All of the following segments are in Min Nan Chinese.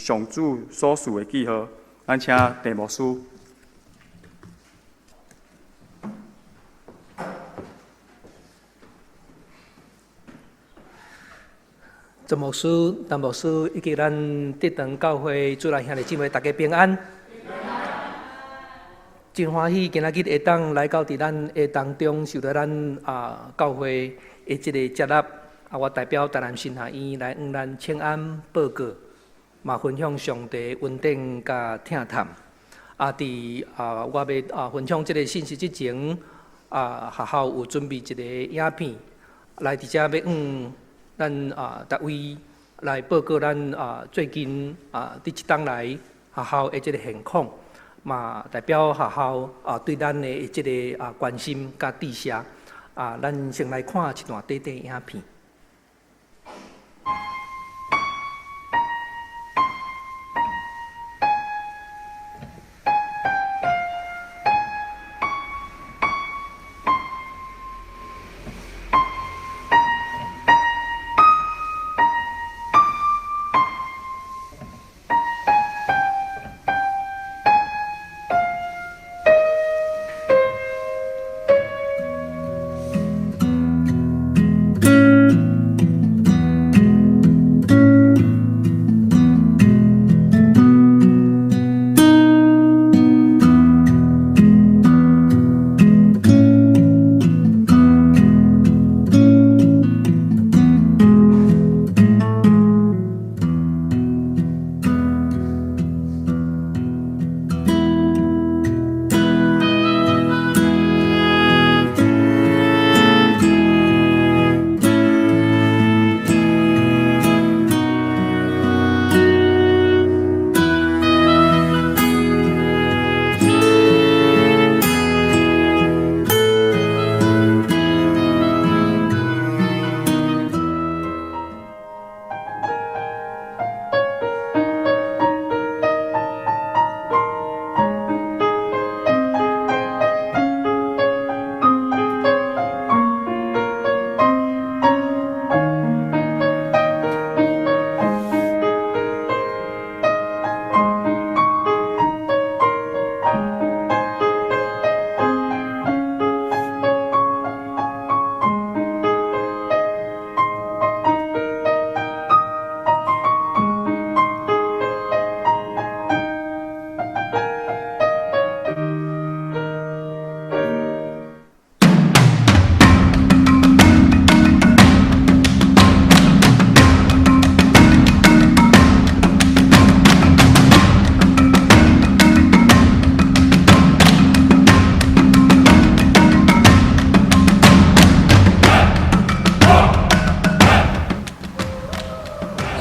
上主所賜的記號。咱請鄭牧師。鄭牧師、陳牧師以及咱德堂教會主內兄弟姊妹，大家平安。真歡喜今仔日會當來到佇咱的當中，受到咱教會的這个接納。我代表台南神學院來向咱請安報告，嘛分享上帝恩典佮疼痛。佇我欲分享這个信息之前，學校有準備一个影片，來佇遮欲向咱逐位來報告咱最近佇這冬來學校的這个現況，嘛代表學校對咱的這个關心佮致謝。咱先來看一段短短影片。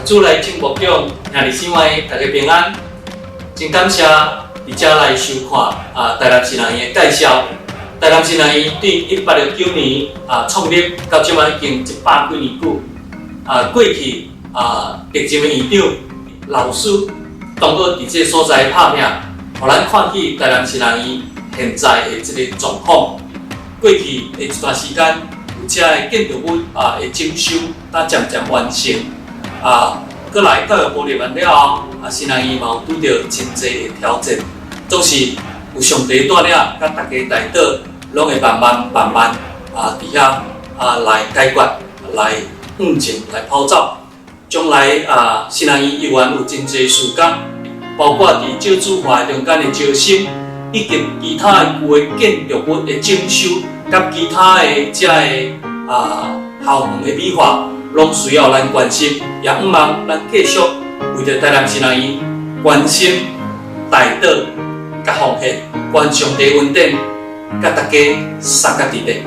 主內正牧長，兄弟姊妹，大家平安。真感謝佇遮來收看台南神學院的介紹。台南神學院對1869年創立，到這擺已經100幾年久。過去歷任的院長、老師，當過佇這个所在拍拚，予咱看見台南神學院現在的這个狀況。過去的一段時間，有遮的建築物的整修，才漸漸完成。閣來教育部入來了後，神學院嘛有拄著真濟的挑戰，總是有上帝帶領，佮大家代禱，攏會慢慢慢慢佇遐來解決，來向前來跑走。將來神學院猶原有真濟事工，包括佇少子化中間的招生，以及其他的舊的建築物的整修，佮其他的遮个校園的美化，攏需要咱關心，也向望咱繼續為著台南神學院關心、代禱、佮奉獻，願上帝恩典，佮大家相佮佇咧。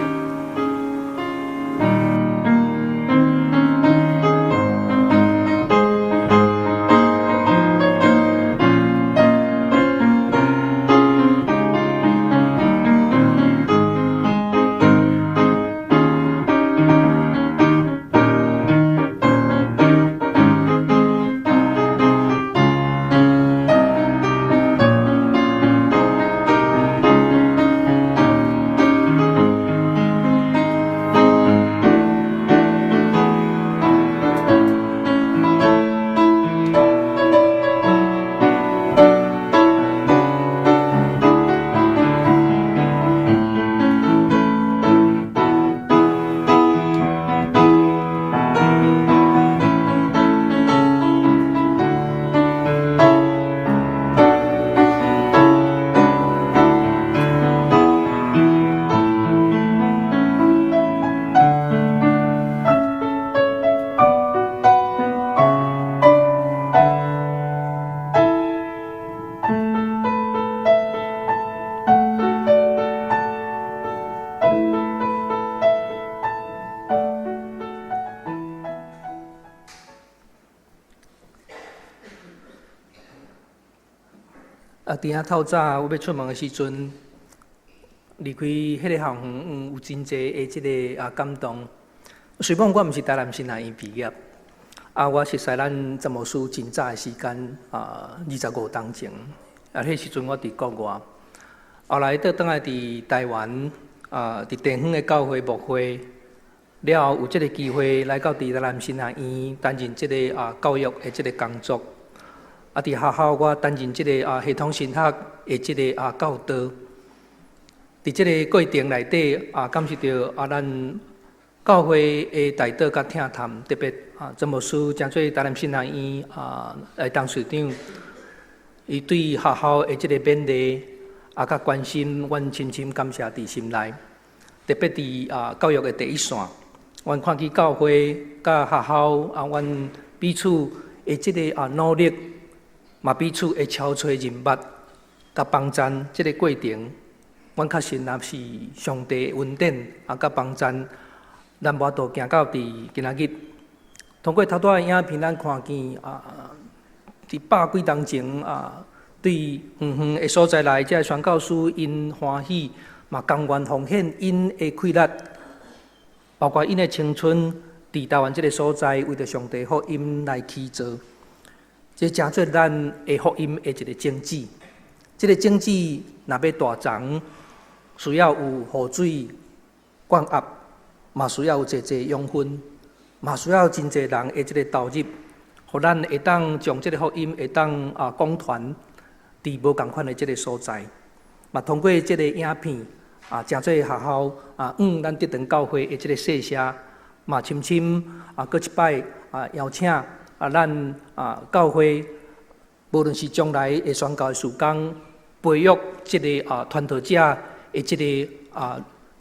啊，伫遐透早我欲出門的時陣，離開彼个校園，有真濟的這个感動。雖罔我毋是台南神學院畢業，啊，我熟似咱詹牧師真早的時間，25冬前，啊，彼時陣我佇國外，後來倒轉來佇台灣，佇地方的教會牧會，了後有這个機會來到佇台南神學院擔任這个教育的這个工作。啊，佇學校我擔任這个系統神學的這个教導。佇這个過程內底感受著咱教會的代禱佮疼痛，特別曾牧師成做台南神學院的董事長，伊對學校的這个勉勵佮關心，阮深深感謝佇心內。特別佇教育的第一線，阮看見教會佮學校阮彼此的這个努力，嘛彼此會敲揣人脈、佮幫贊這个過程，阮確實若是上帝恩典佮幫贊，咱無法度行到佇今仔日。通過頭拄仔影片，咱看見佇百幾冬前對遠遠的所在來，這个宣教師𪜶歡喜，嘛甘願奉獻𪜶的氣力，包括𪜶的青春，佇台灣這个所在，為著上帝福音來起造。這成做咱的福音的一个種子。這个種子若欲大長，需要有雨水灌壓，嘛需要有濟濟養分，嘛需要真濟人的這个投入，予咱會當將這个福音會當廣傳佇無仝款的這个所在。嘛通過這个影片成做學校咱德長教會的這个細寫，嘛深深閣一擺邀請咱教會，無論是將來的宣教的事工，培育這个傳道者的這个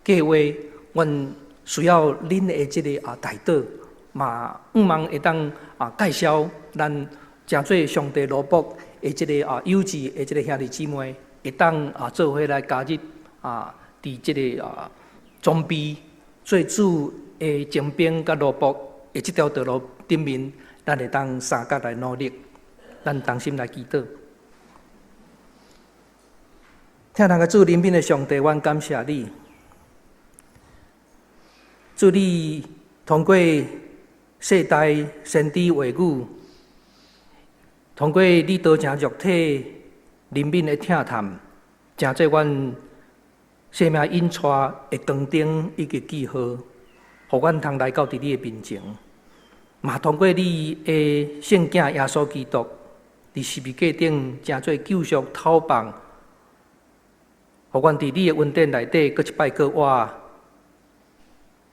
計劃，阮需要恁的這个代禱，嘛向望會當介紹咱成做上帝奴僕的這个有志的這个兄弟姊妹，會當做伙來加入佇這个裝備做主的精兵佮奴僕的這條道路頂面，咱會當相佮來努力，咱同心來祈禱。疼咱的主，憐憫的上帝，阮感謝你。主你通過世代先知話語，通過你道成肉體憐憫的疼痛，成做阮生命引帶的光燈以及記號，予阮通來到佇你的面前。嘛通過你的聖子耶穌基督，佇十字架頂成做救贖頭放，予阮佇你的恩典內底，閣一擺閣活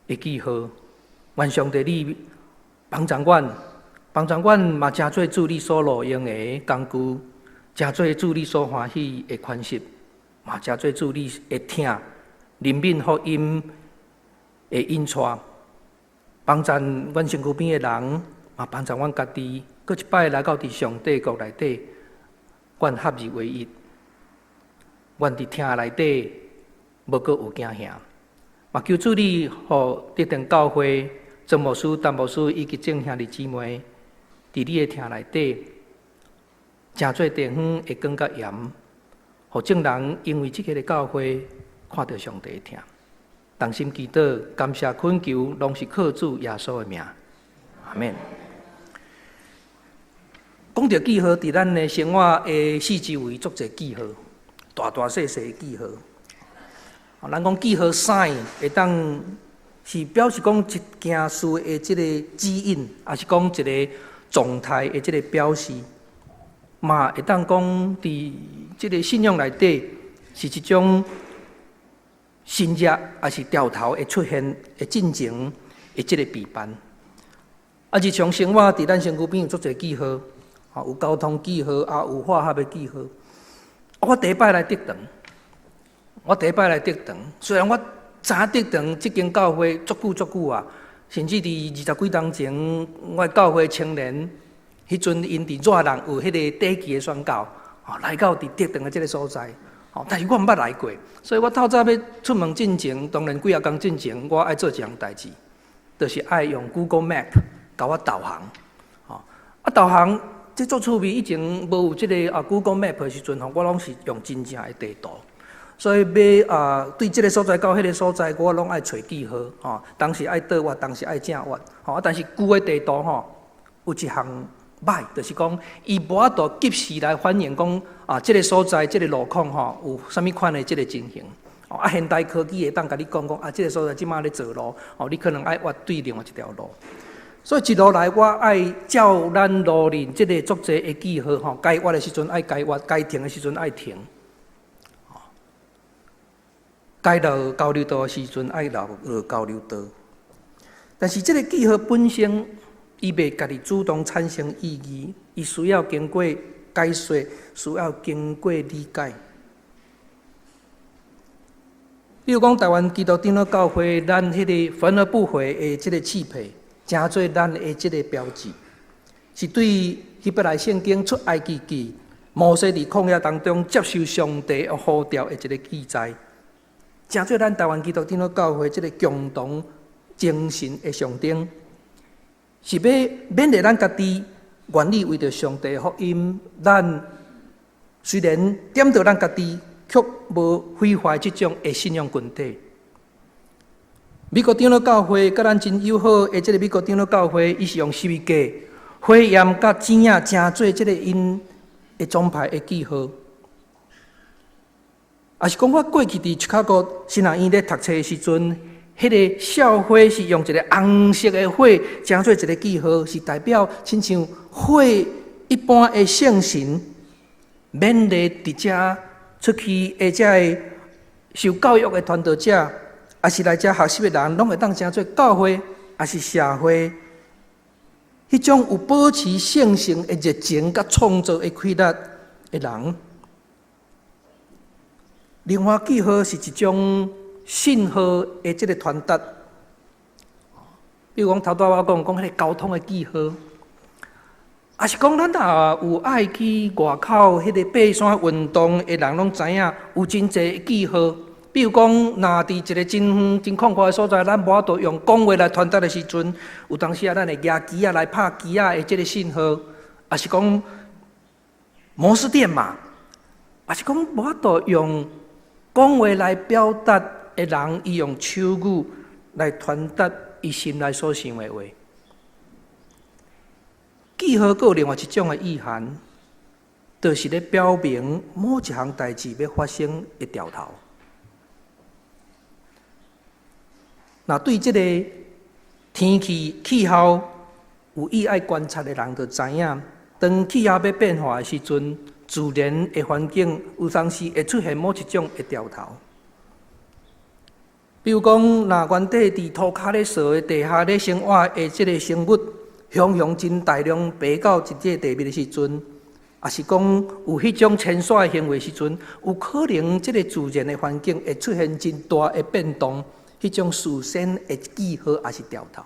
的記號。願上帝你幫助阮，幫助阮嘛成做主你所路用的工具，成做主你所歡喜的款式，嘛成做主你的疼憐憫福音的引帶。幫贊阮身軀邊的人，嘛幫助阮家己，閣一擺來到佇上帝國內底，阮合二為一。阮佇疼內底無閣有驚嚇。嘛求主你，予德長教會曾牧師、陳牧師以及眾兄弟姊妹，佇你的疼內底，成做地方的光佮鹽，予眾人因為這个教會看著上帝的疼。同心祈禱，感謝懇求，攏是靠主耶穌的名，阿們。講著記號，佇咱的生活的四周圍足濟記號，大大細細的記號。咱講記號 sign 會當是表示講一件事的這個指引，抑是講一個狀態的這個表示，嘛會當講佇這個信仰內底是一種神跡，抑是兆頭會出現的進前的這個備辦。啊，日常生活佇咱身軀邊有足濟記號，有交通記號，也有化學的記號。我第一擺來德長，我第一擺來德長，雖然我知影德長這間教會足久足久啊，甚至佇二十幾冬前，我教會青年彼陣𪜶佇熱浪有彼个短期的宣教，來到佇德長的這个所在，但是我毋捌來過，所以我透早欲出門進前，當然幾仔工進前，我愛做一項代誌，就是愛用 Google Map 共我導航，導航這足趣味，以前無有這个Google Map 的時陣吼，我攏是用真正的地圖，所以欲對這个所在到彼个所在，我攏愛揣記號，吼，當時愛倒彎，當時愛正彎，吼，但是舊的地圖吼，有一項䆀，就是講伊無法度及時來反映講這个所在這个路況吼，有啥物款的這个情形。現代科技會當共你講講，這个所在這馬咧做路，哦，你可能愛挖對另外一條路。所以一路來，我愛照咱路面這个足濟的記號吼，該挖的時陣愛該挖，該停的時陣愛停，該落交流道的時陣愛落交流道。但是這个記號本身，伊袂家己主動產生意義，伊需要經過解說，需要經過理解。比如講，台灣基督長老教會，咱彼个焚而不毀的這个氣魄，成做咱的這个標誌，是對希伯來聖經出埃及記摩西佇曠野當中接受上帝的呼召的一个記載，成做咱台灣基督長老教會這个共同精神的象徵，是欲勉勵咱家己願意為著上帝的福音，咱雖然點著咱家己，卻無毀壞這種的信仰群體。美國長老教會佮咱真友好的這个美國長老教會，伊是用十字架、火焰佮錢仔，成做這个𪜶的宗派的記號。也是講，我過去佇芝加哥神學院咧讀冊的時陣，彼个校徽是用一个紅色的火，成做一个記號，是代表親像火一般的聖神，勉勵佇遮出去的這个受教育的傳道者，抑是來遮學習的人，攏會當成做教會，抑是社會，彼種有保持聖性的熱情佮創造的氣力的人。靈化記號是一種信號的這个傳達，比如講頭拄我講講彼个交通的記號，抑是講咱若有愛去外口彼个爬山運動的人，攏知影有真濟記號。比如講，若佇一个真遠、真曠闊的所在，咱無法度用講話來傳達的時陣，有當時啊，咱會舉旗仔來拍旗仔的這个信號，抑是講摩斯電碼，抑是講無法度用講話來表達的人，伊用手語來傳達伊心內所想的話。記號閣有另外一種的意涵，就是咧表明某一項代誌欲發生的兆頭。若對這个天氣氣候有意愛觀察的人，就知影，當氣候欲變化的時陣，自然的環境有當時會出現某一種的兆頭。比如講，若原底佇塗跤咧踅的地下咧生活的這个生物，雄雄真大量爬到一个地面的時陣，抑是講有彼種遷徙的行為時陣，有可能這个自然的環境會出現真大的變動，彼種事先的記號抑是兆頭。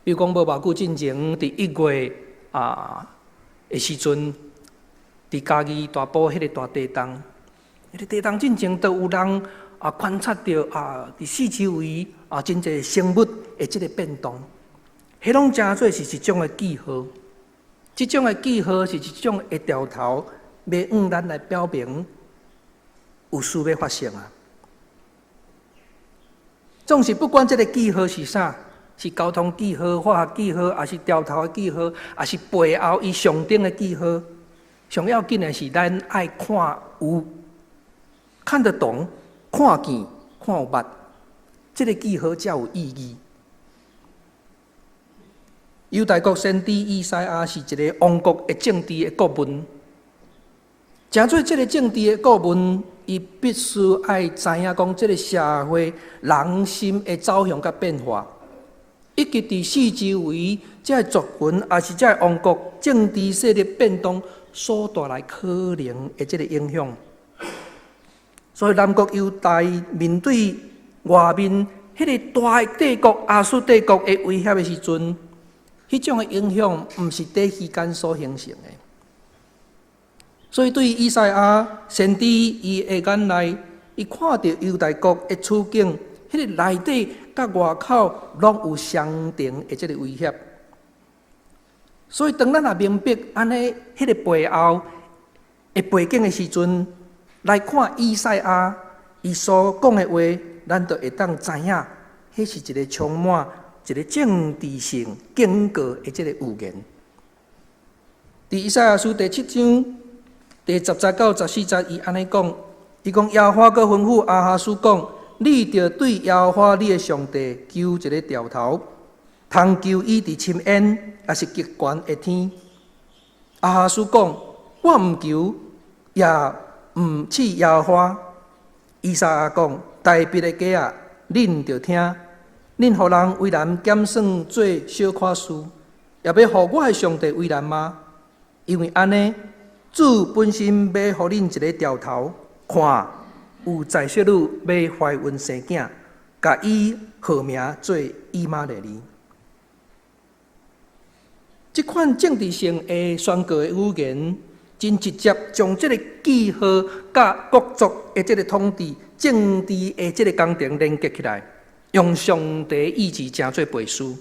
比如講，無偌久進前，佇1月的時陣，佇嘉義大埔彼个大地動，彼个地動進前，都有人觀察著佇四周圍真濟生物的這个變動，彼攏成做是一種的記號。這種的記號是一種的兆頭，欲向咱來表明有事欲發生啊。總是不管這个記號是啥，是交通記號、化學記號，抑是兆頭的記號，抑是背後伊象徵的記號，上要緊的是咱愛看有看得懂、看見、看有捌，這个記號才有意義。猶大國先知以賽亞是一个王國的政治的顧問，成做這个政治的顧問，伊必須愛知影講這个社會人心的走向佮變化，以及佇四周圍這个族群，抑是這个王國政治勢力變動所帶來可能的這个影響。所以南國猶大面對外面彼个大帝國亞述帝國的威脅的時陣，彼種的影響毋是短時間所形成的。所以對以賽亞先知伊的眼內，伊看著猶大國的處境，彼个內底佮外口攏有相同的這个威脅。所以當咱若明白按呢彼个背後的背景的時陣，來看以賽亞伊所講的話，咱就會當知影，彼是一個充滿一個政治性警告的這個預言。佇以賽亞書第七章第10節到14節，伊按呢講，伊講耶和華閣吩咐亞哈斯講：你著對耶和華你的上帝求一個兆頭，通求伊佇深淵，抑是極懸的天。亞哈斯講：我毋求，也毋試耶和華。以賽亞講：大衛的家啊，恁著聽，恁予人為難減算做小可事，也欲予我的上帝為難嗎？因為按呢，主本身欲予恁一個兆頭，看有在室女欲懷孕生囝，共伊號名做以馬內利。這款政治性的宣告的語言，真直接將這个記號佮國族的這个統治、政治的這个工程連結起來，用上帝意志成做背書。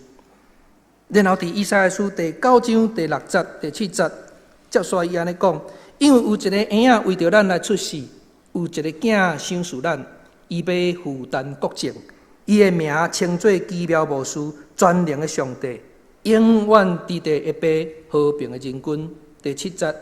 然後佇以賽亞書第九章第六節、第七節，接續伊按呢講：因為有一个嬰仔為著咱來出世，有一个囝賞賜咱，伊欲負擔國政，伊的名稱做奇妙謀士、全能的上帝、永遠之地的父、和平的仁君。第七節，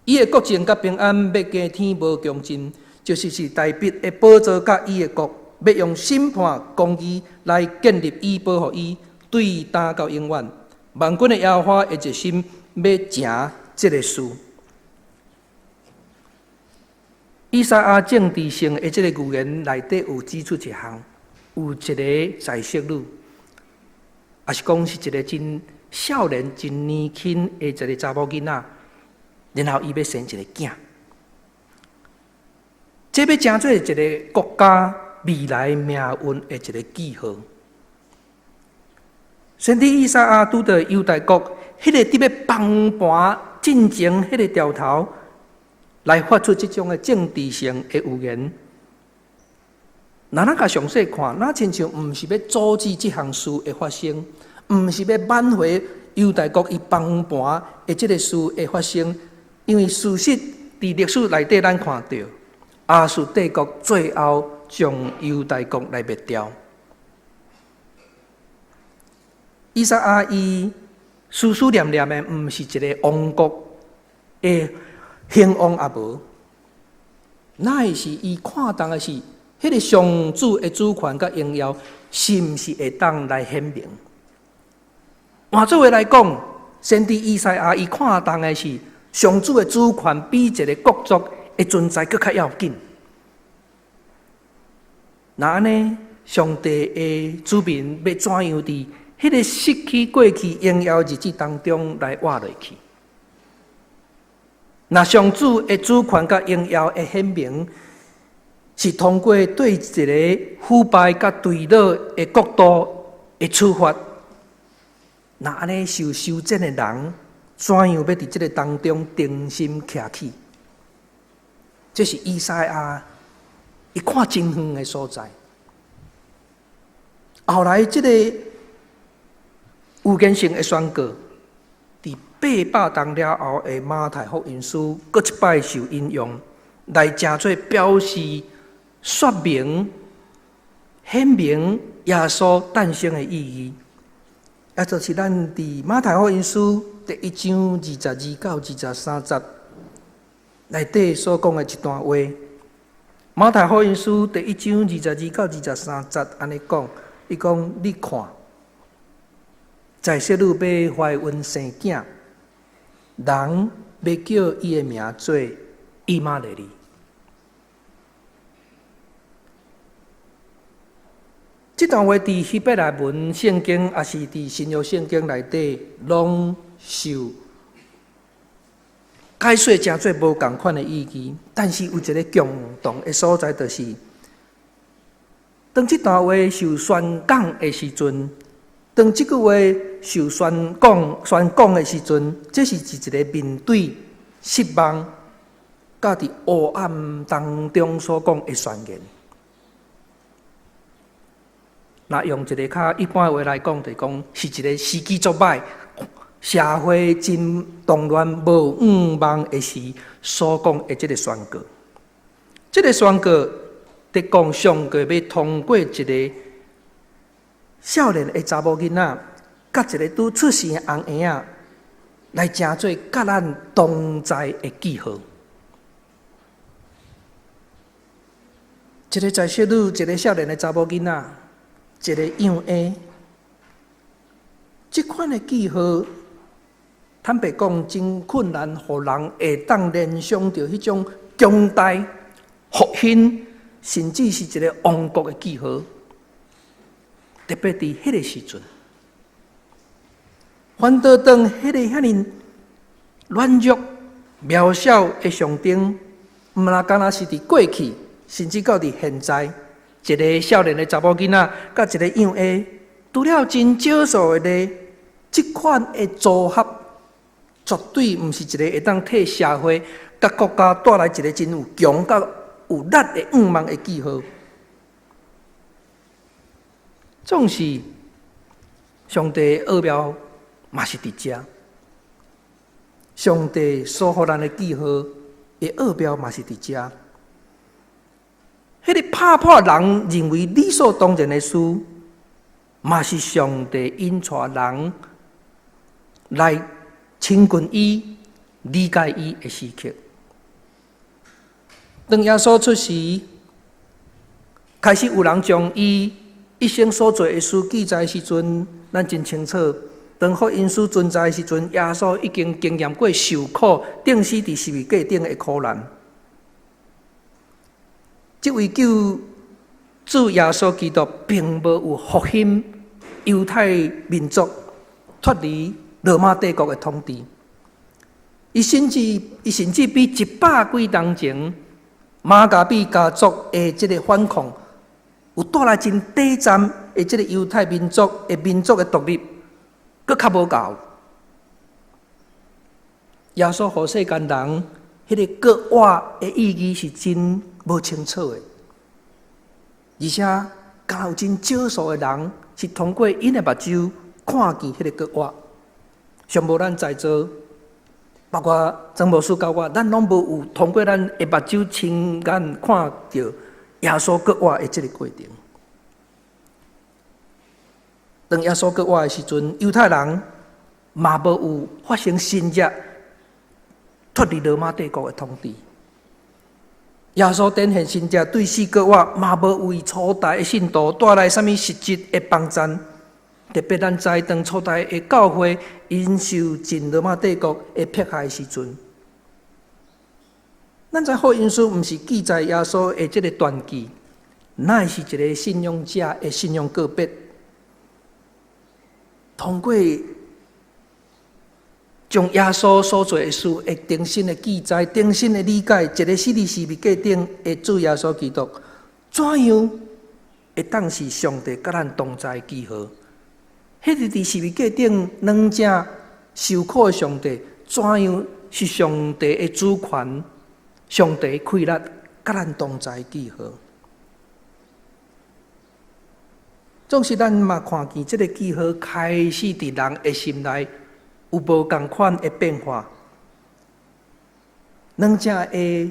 伊的國政佮平安欲經天無窮盡，就是大衛的寶座佮伊的國，欲用審判公義來建立伊，保護伊，對今到永遠。萬軍的耶和華的熱心欲成這个事。以賽亞政治性的這个預言內底有指出一項，有一个在室女，抑是講是一个真少年、真年輕的一个查某囡仔，然後伊欲生一个囝，這欲成做一个國家未來命運的一个記號。先知以賽亞拄著猶大國，彼个佇欲崩盤進前，彼个兆頭，來發出這種的政治性的預言。若咱共詳細看，若親像毋是欲阻止這項事的發生，毋是欲挽回猶大國伊崩盤的這个事的發生，因為事實佇歷史內底咱看著，亞述帝國最後將猶大國來滅掉。以賽亞伊思思念念的，毋是一个王國的興亡抑無，乃是伊看重的是，彼个上主的主權佮榮耀，是毋是會當來顯明？換做話來講，先知以賽亞伊看重的是上主的主權，比一个國族的存在閣較要緊。若按呢，上帝的子民欲怎樣佇彼个失去過去榮耀日子當中來活落去？若上主的主權佮榮耀的顯明，是通過對一个腐敗佮墜落的國度的處罰，若按呢受修剪的人，怎樣欲佇這个當中重新徛起？這是以賽亞伊看真遠的所在。後來這个預言性的宣告，佇800年了後的馬太福音書，閣一擺受引用，來成做表示說明、顯明耶穌誕生的意義。也就是咱佇馬太福音書第一章22到23節內底所講的一段話。馬太福音書第一章22到23節按呢講，伊講：你看，在室女欲懷孕生囝，人欲叫伊的名做以馬內利。這段話佇希伯來文聖經，抑是佇新約聖經內底，攏受解說成做無仝款的意義。但是有一个共同的所在，就是當這段話受宣講的時陣，當這句話受宣講、宣講的時陣，這是一个面對失望、佮佇黑暗當中所講的宣言。若用一个較一般的話來講，就是講是一个時機足䆀，社會真動亂、無向望的時，所講的這个宣告。這个宣告佇講上帝欲通過一个少年的查某囡仔，佮一个拄出世的紅嬰仔，來成做佮咱同在的記號。一个在室女，一个少年的查某囡仔，一个養嬰，這款的記號，坦白講，真困難，予人會當聯想著彼種強大、復興，甚至是一个王國的記號。特別佇彼个時陣，反倒當彼个遐爾軟弱、渺小的象徵，毋若敢若是佇過去，甚至到佇現在，一个少年的查某囡仔，佮一个養嬰，除了真少數的例，這款的組合，絕對毋是一个會當替社會佮國家帶來一个真有強佮有力的向望的記號。總是上帝奧妙嘛是佇遮，上帝所予咱的記號的奧妙嘛是佇遮。彼个拍破人認為理所當然的事，嘛是上帝引帶人來親近伊、理解伊的時刻。當耶穌出世，開始有人將伊一生所做的事記載時陣，咱真清楚。當福音書存在的時陣，耶穌已經經驗過受苦、釘死佇十字架頂的苦難。這位救主耶穌基督，並無有復興猶太民族脫離羅馬帝國的統治。伊甚至比一百幾年前馬加比家族的這个反抗，有帶來真短暫的這个猶太民族的獨立，閣較無夠。耶穌予世間人彼个過活的意義是真無清楚的，而且敢有真少數的人是通過𪜶的目睭看見彼个過活。上無咱在座，包括曾牧師佮我，咱攏無有通過咱的目睭親眼看著耶穌復活的這个過程。當耶穌復活的時陣，猶太人嘛無有發生神蹟脫離羅馬帝國的統治。耶穌展現神蹟對死復活，嘛無為初代的信徒帶來啥物實質的幫贊。特別咱知當初代的教會𪜶受盡羅馬帝國的迫害時陣，咱知福音書毋是記載耶穌的這个傳記，乃是一个信仰者的信仰告白。通過將耶穌所做的事，會重新的記載、重新的理解，一个死佇十字架頂的主耶穌基督，怎樣會當是上帝佮咱同在的記號？彼个佇十字架頂軟正受苦的上帝，怎樣是上帝的主權？上帝的氣力佮咱同在的記號？總是咱嘛看見這个記號開始佇人的心內有無仝款的變化。軟正的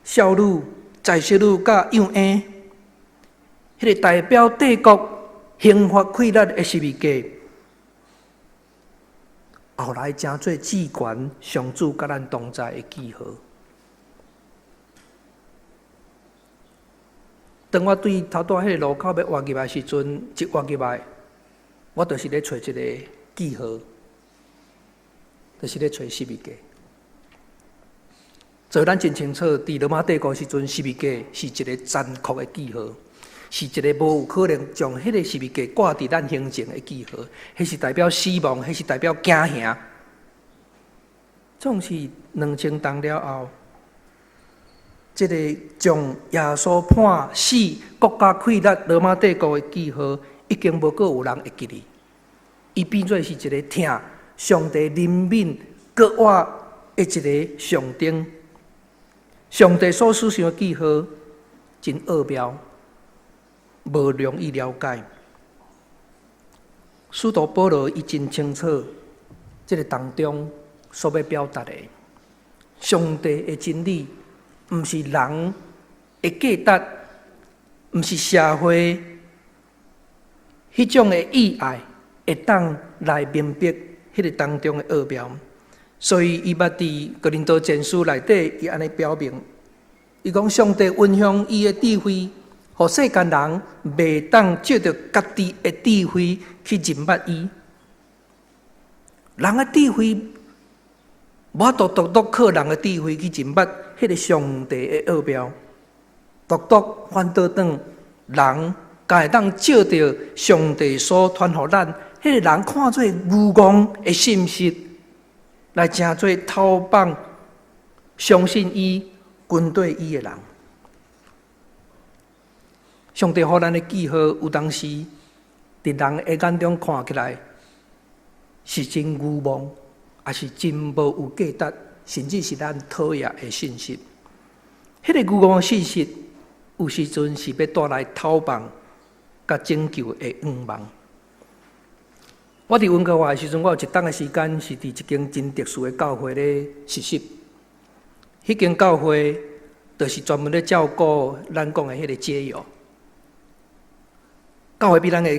少女、在室女佮幼嬰，彼个代表帝國刑罰氣力的十字架，後來成做至懸上主佮咱同在的記號。當我對頭拄仔彼个路口欲倚入來時陣，一倚入來，我就是咧揣一个記號，就是咧揣十字架。所以咱真清楚，佇羅馬帝國時陣，十字架是一个殘酷的記號，是一个無有可能將彼个十字架掛佇咱胸前的記號，彼是代表死亡，彼是代表驚嚇。總是2000年了後，這个將耶穌判死、國家氣力、羅馬帝國的記號，已經無閣有人會記得。伊變做是一个疼上帝憐憫、閣活的一个象徵。上帝所使用的記號真奧妙，無容易了解。使徒保羅伊真清楚，這个當中所欲表達的，上帝的真理，毋是人的價值，毋是社會彼種的意愛，會當來明白彼个當中的奧妙。所以，伊捌佇哥林多前書內底，伊按呢表明，伊講上帝分享伊的智慧，予世間人袂當藉著家己的智慧去認捌伊。人的智慧無法度獨獨靠人的智慧去認捌彼个上帝的奧妙，獨獨反倒轉人，才會當藉著上帝所傳予咱，彼个人看做愚戇的信息，來成做頭放相信伊、跟隨伊的人。上帝予咱的記號，有當時佇人的眼中看起來是真愚妄，抑是真無有價值，甚至是咱討厭的信息。彼个愚妄的信息，有時陣是欲帶來透望佮拯救的願望。我佇溫哥華的時陣，我有一冬的時間是佇一間真特殊的教會咧實習。彼間教會就是專門咧照顧咱講的彼个街友。教會比咱的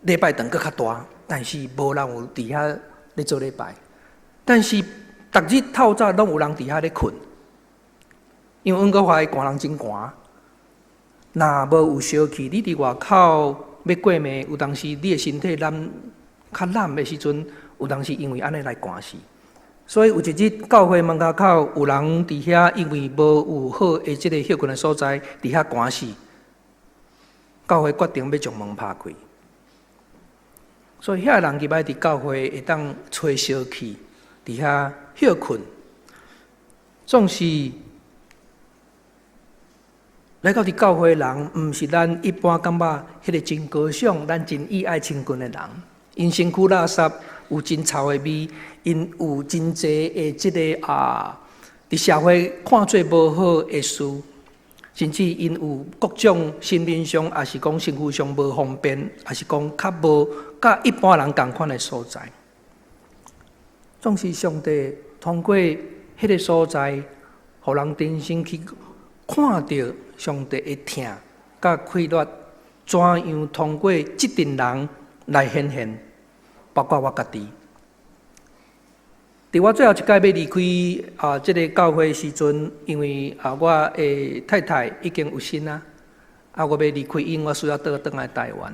禮拜堂閣較大，但是無人有佇遐咧做禮拜。但是逐日透早攏有人佇遐咧睏，因為溫哥華的寒人真寒，若無有燒氣，你佇外口欲過暝，有當時你的身體躝較躝的時陣，有當時因為按呢來寒死。所以有一日教會門口有人佇遐，因為無有好的這个歇睏的所在，佇遐寒死。教會決定欲將門拍開，所以遐人入來佇教會會當吹燒氣，佇遐歇睏。總是來到佇教會的人，毋是咱一般感覺彼个真高尚、咱真意愛親近的人。𪜶身軀垃圾，有真臭的味，𪜶有真濟的這个啊，佇社會看做無好的事，甚至𪜶有各種身份上，抑是講身軀上無方便，抑是講較無佮一般人仝款的所在。總是上帝通過彼个所在，予人重新去看著上帝的疼佮快樂，怎樣通過這陣人來顯現，包括我家己。佇我最後一擺欲離開啊，這个教會時陣，因為啊，我的太太已經有身啊，啊，我欲離開𪜶，我需要倒轉來台灣。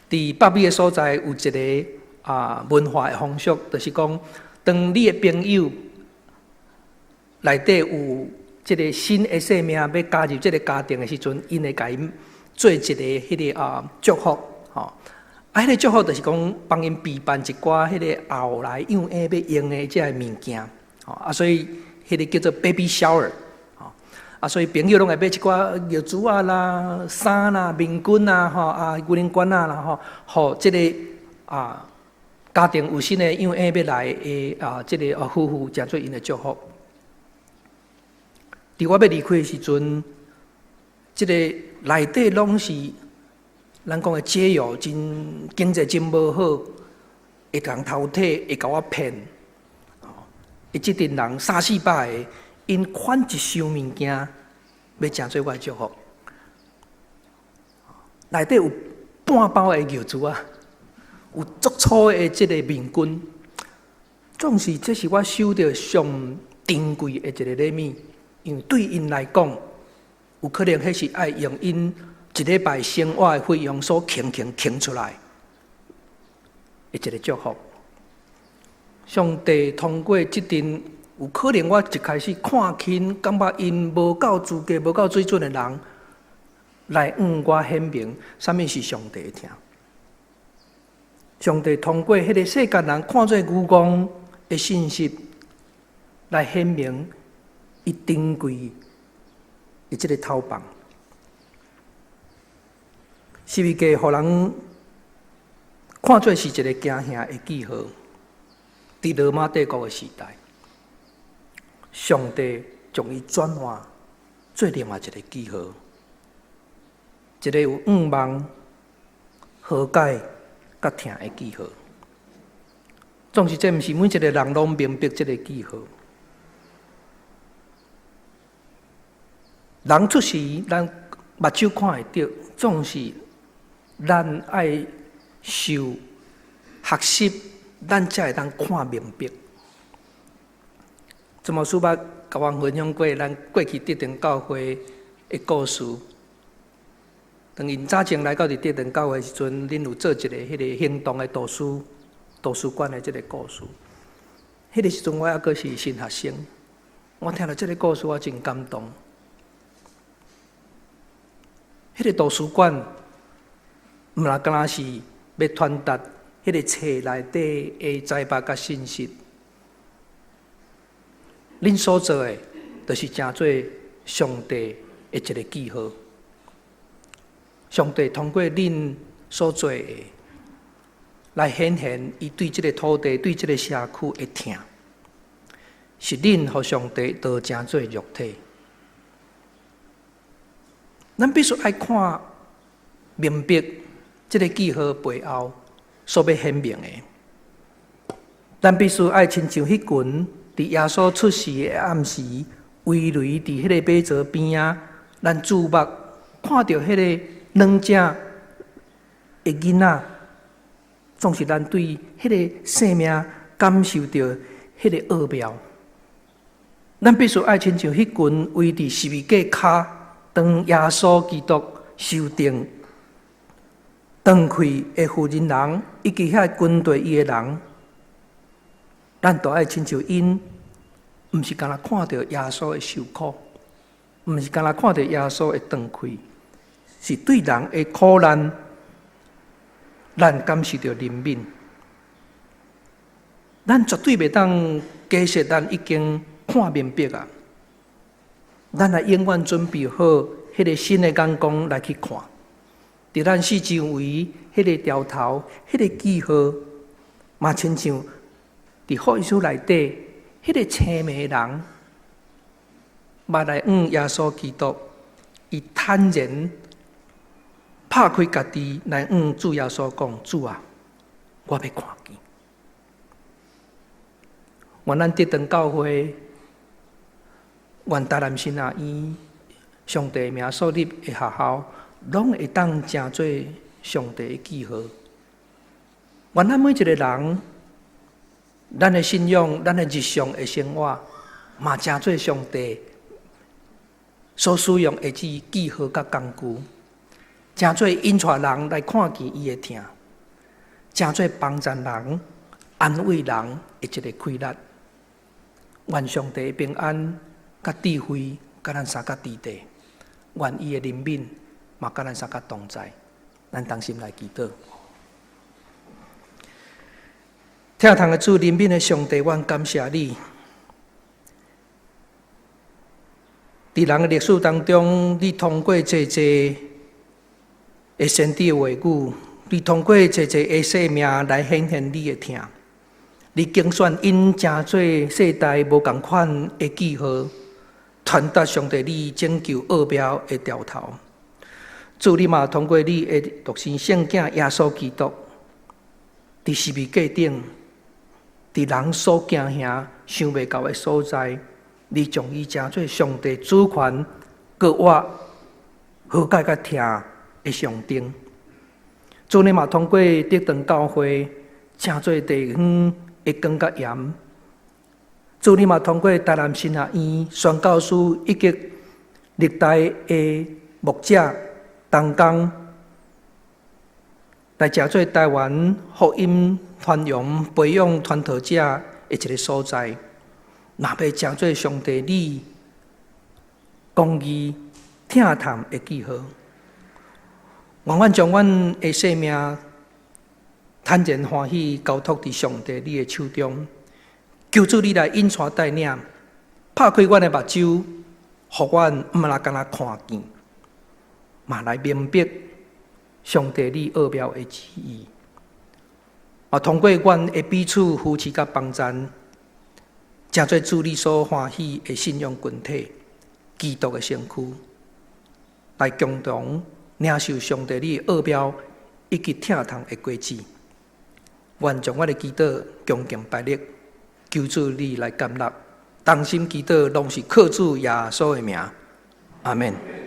佇北美的所在有一个啊文化的風俗，就是講，當你的朋友內底有這个新的生命欲加入這个家庭的時陣，𪜶會共𪜶做一个彼个啊祝福，吼。啊，彼个祝福就是講幫𪜶備辦一寡彼个後來養嬰欲用的這个物件，吼啊，所以彼个叫做 baby shower，吼啊，所以朋友攏會買一寡尿苴仔啦、衫啦、面巾啊、吼啊、牛奶罐仔啦，吼，予這个啊家庭有新的養嬰欲來的啊，這个啊夫婦誠做𪜶的祝福。佇我欲離開的時陣，這个內底攏是咱講的街友，真經濟真無好，會共偷提，會共我騙，吼！伊這陣人三四百个，𪜶款一箱物件，欲成做我的祝福。內底有半包的尿苴仔，有足粗的這个面巾，總是這是我收著上珍貴的一个禮物，因為對𪜶來講，有可能彼是愛用𪜶一禮拜生活的費用所窮窮窮出來的一个祝福。上帝通過這陣有可能我一開始看輕，感覺𪜶無夠資格、無夠水準的人，來向我顯明，啥物是上帝的疼。上帝通過彼个世間人看做愚戇的信息，來顯明伊珍貴的這个透放。十字架予人看做是一个驚嚇的記號。佇羅馬帝國的時代，上帝將伊轉換做另外一个記號，一个有願望、和解佮疼的記號。總是這毋是每一个人攏明白這个記號。人出世，咱目睭看會著，總是咱愛受學習，咱才會當看明白。曾牧師捌共阮分享過，咱過去德長教會的故事。當𪜶早前來到佇德長教會時陣，恁有做一个彼个行動的圖書館的這个故事。彼个時陣我猶閣是新學生，我聽著這个故事我真感動。彼个圖書館，毋若敢若是欲傳達彼个冊內底的財寶佮信息。恁所做的，就是成做上帝的一个記號。上帝通過恁所做的，來顯現伊對這个土地、對這个社區的疼，是恁予上帝道成做肉體。咱必須愛看明白這个記號背後所欲顯明的。咱必須愛親像彼群佇耶穌出世的暗時，圍圍佇彼个馬槽邊仔，咱注目看著彼个軟者的囡仔，總是咱對彼个生命感受著彼个奧妙。咱必須愛親像彼群圍佇十字架跤，當耶穌基督受釘斷氣的婦人人，以及遐跟隨伊的人，咱都愛親像𪜶，毋是干焦看著耶穌的受苦，毋是干焦看著耶穌的斷氣，是對人的苦難，咱感受著憐憫。咱絕對袂當假設咱已經看明白啊！咱來永遠準備好彼个新的眼光來去看，佇咱四周圍彼个兆頭、彼个記號，嘛親像佇福音書內底彼个青盲人，嘛來向耶穌基督，伊坦然拍開家己來向主耶穌講：主啊，我欲看見。願咱德長教會，願台南神學院上帝名所立的學校，攏會當成做上帝的記號。願咱每一個人，咱的信仰，咱的日常的生活，嘛成做上帝所使用的這記號佮工具，成做引帶人來看見伊的疼，成做幫助人、安慰人的一個氣力。願上帝平安、佮智慧，佮咱相佮佇地。願伊的憐憫，嘛佮咱相佮同在。咱同心來祈禱。疼痛的主，憐憫的上帝，阮感謝你。佇人的歷史當中，你通過濟濟的先知話語，你通過濟濟的生命來顯現你的疼。你揀選𪜶成做世代無仝款的記號，傳達上帝你拯救奧妙的兆頭。主，你嘛通過你的獨生聖子耶穌基督，佇十字架頂，佇人所驚嚇想袂到的所在，你將伊成做上帝主權閣活和解佮疼的象徵。主，你嘛通過德長教會成做地方的光佮鹽。主，你嘛通過台南神學院宣教師以及歷代的牧者同工，來成做台灣福音傳揚、培養傳道者的一个所在。若欲成做上帝你公義疼痛的記號，願阮將阮的生命坦然歡喜交託佇上帝你的手中，求主你來引帶帶領，拍開阮的目睭，予阮毋若干焦看見，嘛來明白上帝你奧妙的旨意。啊，通過阮的彼此扶持佮幫贊，成做主你所歡喜的信仰群體，基督的身軀，來共同領受上帝你的奧妙以及疼痛的果子。願將我的祈禱恭敬擺列，求主你來接納，同心祈禱，攏是靠主耶穌的名，阿們。